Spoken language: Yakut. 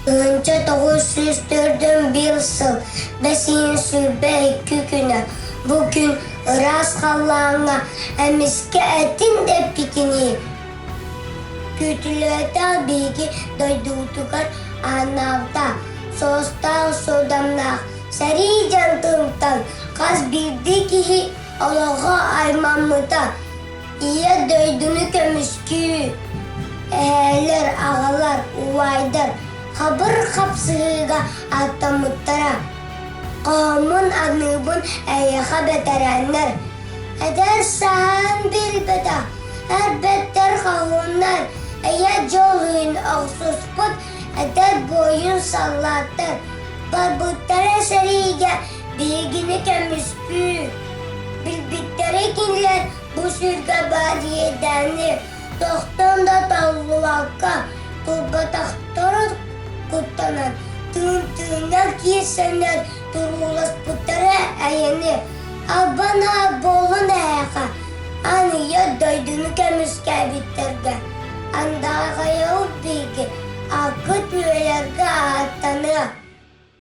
1941 сыл бэсиһин 22 күнэ бу күн ыраас халлааҥҥа эмискэ этиҥ дэппитинии күүтүлүөтээх биһиги дойдубутугар аанаабыта суостаах суудамнаах сэрии дьантыттан хас биирдии киһи олоҕо аймаммыта. Ийэ дойдуну көмүскүү, эһээлэр, аҕалар, убайдар хабыр хапсыһыыга аттаммыттара. Хоһоммун аныыбын эйиэхэ бэтэрээннэр, эдэр сааһын билбэтэх эрбэттэр хоһууннар, эйэ дьолуйун охсуспут эдэр буойун саллааттар барбыттара сэриигэ биһигини көмүскүү. Билбиттэрэ кинилэр бу сиргэ баар иэдээни тохтон да толлубакка турбатахтара куттанан тыын-тыыннар киирсэннэр турууласпыттара эйэни албан аат буоллун эһиэхэ аныйа дойдуну көмүскээбиттэргэ андаҕайабыт биһиги аккыт үөйэргэ ааттыы.